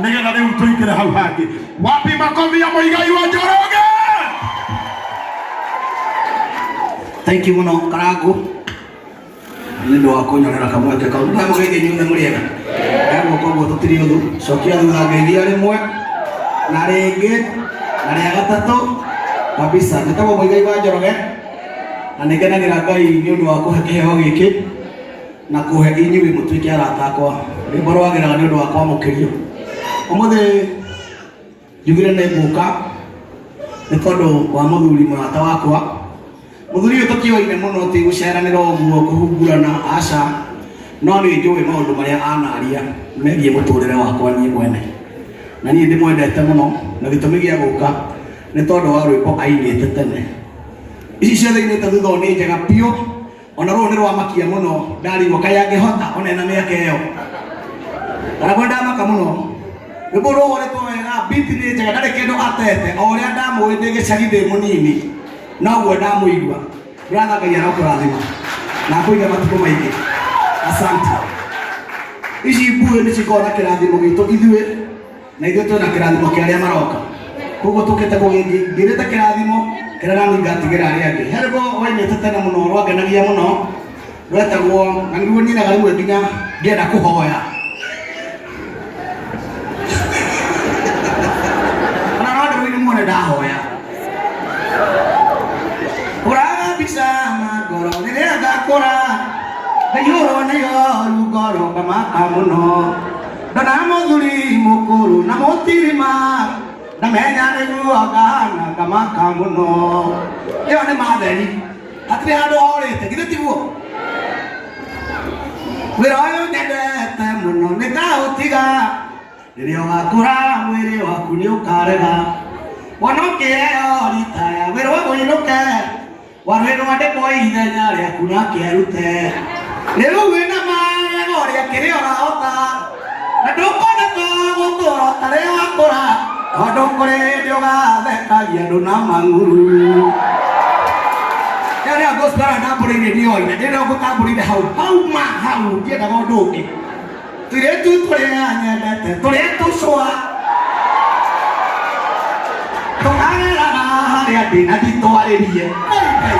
Nĩgetha rĩu tũingĩre hau hangĩ. Wapi makobi ya Muigai wa Njoroge? Thank you muno Karangu nĩ ũndũ wa kũnyonera kamweke kau. Ndamũgeithia inyuothe mũrĩ ega. Ndagũka ũguo tũtirĩ ũthũ. Cokia thutha ngeithia rĩmwe na rĩngĩ na rĩa gatatũ kabisa. Njĩtagwo Mũigai wa Njoroge na nĩ ngenagĩra Ngai nĩ ũndũ wa kũhe kĩheo gĩkĩ na kũhe inyuĩ mũtuĩke arata akwa. Rwĩmbo rwagĩraga nĩ ũndũ wa kwamũkĩrio. Ũmũthĩ njugire nĩ ngũka nĩ tondũ wa mũthuri mũrata wakwa. Mũthuri ũyũ tũtiũaine mũno, ti gũceranĩra ũguo kũhungurana, aca, no nĩ njũĩ maũndũ marĩa anaria megiĩ mũtũrĩre wakwa niĩ mwene, na niĩ ndĩmwendete mũno, na gĩtũmi gĩa gũka nĩ tondũ wa rwĩmbo ainĩte tene. Ici ciothe ainĩte thutha ũyũ nĩ njega biũ. Ona rũrũ nĩ rwamakia mũno, ndarigwo kaĩ angĩhota ona ena mĩaka ĩyo. Karagwo ndamaka mũno. Rwĩmbo rũhũrĩtwo wega, beat nĩ njega, ndarĩ kĩndũ atete, o ũrĩa ndamũĩ ndĩ gĩcagi ndĩ mũnini, noguo ndamũigua. Brother, Ngai arokũrathima na akũige matukũ maingĩ. Asante. Ici mbuĩ nĩ cikoragwo na kĩrathimo gitũ ithuĩ na ithuĩ twĩna kĩrathimo kĩa arĩa maroka. Koguo tũkĩte ngĩrĩte kĩrathimo kĩrĩa nani ngatigĩra arĩa angĩ. He rwĩmbo wainĩte tene mũno rwangenagia mũno rwetagwo, na nĩruo nyinaga rĩmwe nginya ngĩenda kũhoya. Ona no ndĩrũine muone ndahoya. Hũraga mbica na ngoro rĩrĩa ngakũra, ndaihũrwo nĩ ihoru ngoro ngamaka mũno. Ndona mũthuri mũkũrũ na mũtirima, ndamenya nĩguo ngahana ngamaka mũno. Ĩyo nĩ matheri, hatirĩ handũ horĩte, githĩ tiguo? Wĩra ũyũ nyendete mũno nĩ ngaũtiga, rĩrĩa ũgakũra mwĩrĩ waku nĩ ũkarega. Wona ũkĩheo ritaya wĩrwo ũinũke, warwĩrwo andĩkwo ithenya rĩaku nake arute. Rĩu wĩna magego ũrĩa kĩrĩa ũrahota, na ndũkona ta gũtũra ũtarĩ wakũra, tondũ kũrĩ hĩndĩ ũgathekagia andũ na mang'uru. Ĩyo nĩyo gospel ĩrĩa ndambũrĩire niĩ oine, ndĩrĩ ngũtambũrĩire hau hau ma hau, ndiendaga ũndũ ũngĩ. Tũirĩtu tũrĩa nyendete, tũrĩa tũcũa, tũkageraga harĩa ndĩ na nditwarĩrie. Ngai, Ngai.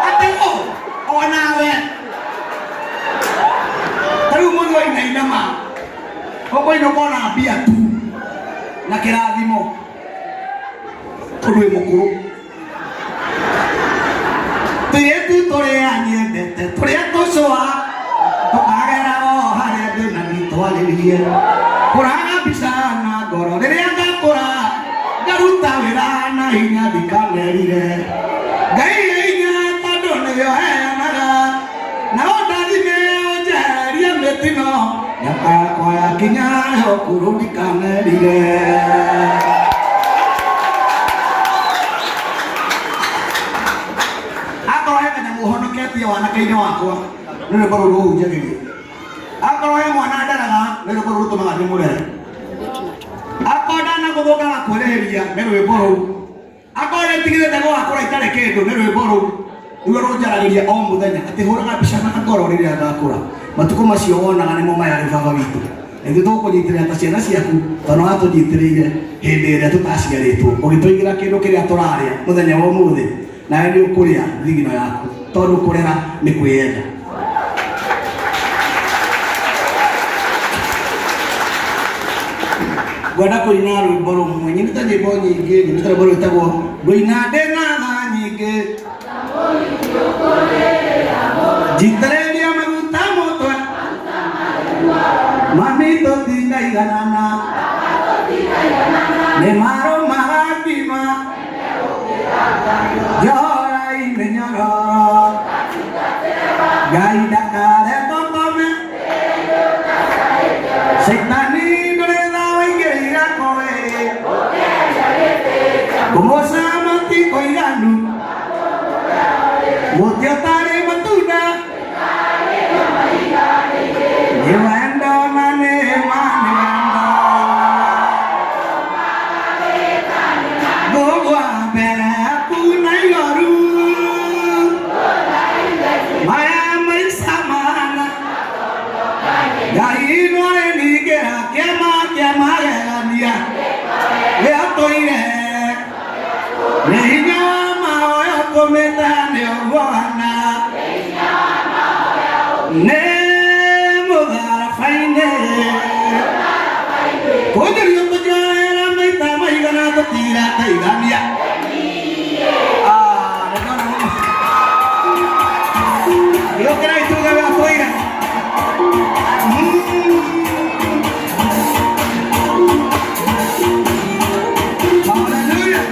Atĩ ũ, onawe. Ta rĩu mũndũ ainaina ma, ũkũinũka ona mbia tu na kĩrathimo, tondũ wĩ mũkũrũ. Tũirĩtu tũrĩa nyendete, tũrĩa tũcũa, tũkagera o harĩa ndĩ na nditwarĩrie. Hũraga mbica na ngoro rĩrĩa ngakũra, ngaruta wĩra na hinya ndikanerire. Ngai ĩ hinya tondũ nĩyo heanaga, na ũndathime ũnjehererie mĩtino, mĩaka yakwa yakinya ya ũkũrũ ndikanerire. Akorwo he kanyamũ honoketie wanake-inĩ wakwa, nĩ rwĩmbo rũrũ rũhunjagĩria. Akorwo he mwana nderaga, nĩ rwĩmbo rũrũ rũtũmaga ndĩmũrere. Akorwo ndanagũthũka gakwĩrĩhĩria, nĩ rwĩmbo rũu. Akorwo nĩndigĩrĩte gũgakũra itarĩ kĩndũ, nĩ rwĩmbo rũu nĩruo rũnjaragĩria o mũthenya atĩ hũraga mbica na ngoro rĩrĩa ngakũra. Matukũ macio wonaga nĩmo maya rĩu baba witũ. Na ithuĩ tũgũkũnyitĩrĩra ta ciana ciaku tondũ nĩwatũnyitĩrĩire hĩndĩ ĩrĩa tũtaciarĩtwo, ũgĩtũigĩra kĩndũ kĩrĩa tũrarĩa mũthenya wa ũmũthĩ, nawe nĩ ũkũrĩa thigino yaku tondũ kũrera nĩ kwĩyenda. Ngwenda kũina rwĩmbo rũmwe, nyinĩte nyĩmbo nyingĩ, nyinĩte rwĩmbo rwĩtagwo ngũina ndĩ na tha nyingĩ, njitĩrĩria maguta mũtwe, mami tũtingaiganana, nĩ marũmaga ngima, njorai mĩnyororo, Ngai ndakareka ngome, Shaitani ndũrĩ tha waingĩrĩire koĩ, kũmũcama ti kũiganu, mũtĩ ũtarĩ matunda, nĩ wendo na nĩ ma nĩ wendo. Ngũgwa mbere yaku na ihoru, maya maica mana. Ngai no arĩningĩra kĩama kĩa magegania gĩatũire nĩ hinya wa mahoya ũtũmĩte nĩ ũguo hana nĩ mũtharaba-inĩ kũnjũrio kũnjoera maita maigana tũtirateithania. Ah, nĩ ndona mũno. Gĩũkĩrai tuge watũire. Hallelujah.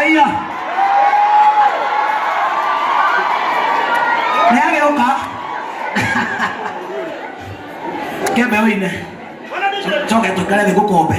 Haya. Nĩ agĩũka. Kĩambe ũine. Coke tũikare thĩ ngũkombe.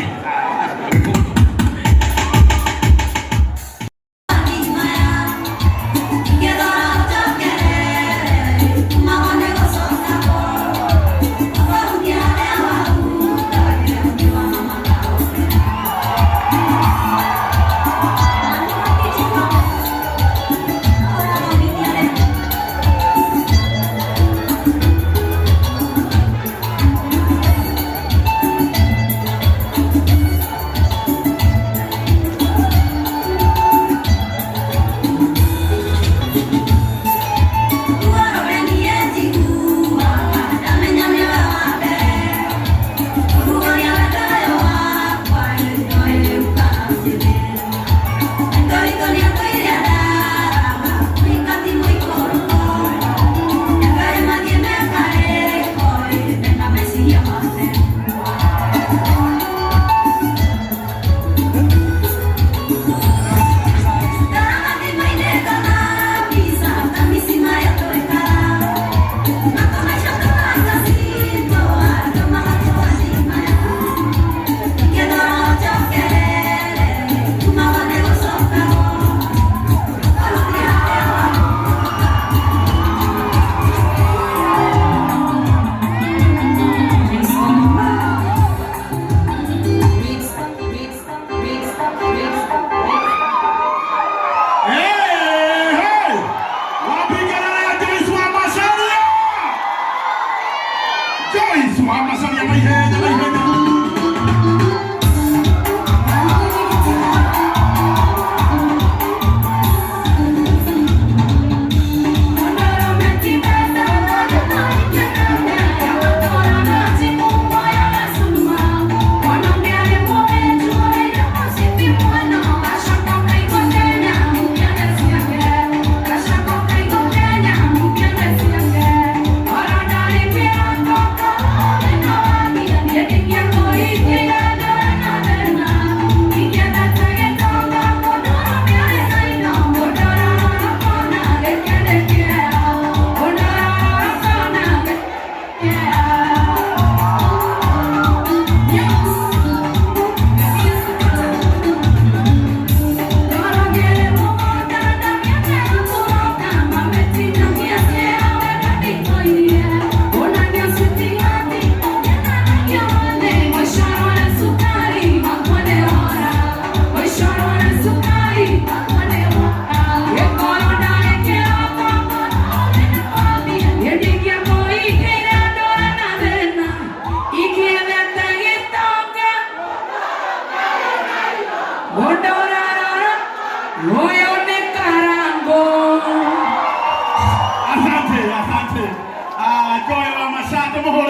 Hey, hey! Wapi kelele ya Joyce wa Macharia? Joyce wa Macharia na ihenya na ihenya. Asante, asante. Ah, Joy wa Macharia muhurire.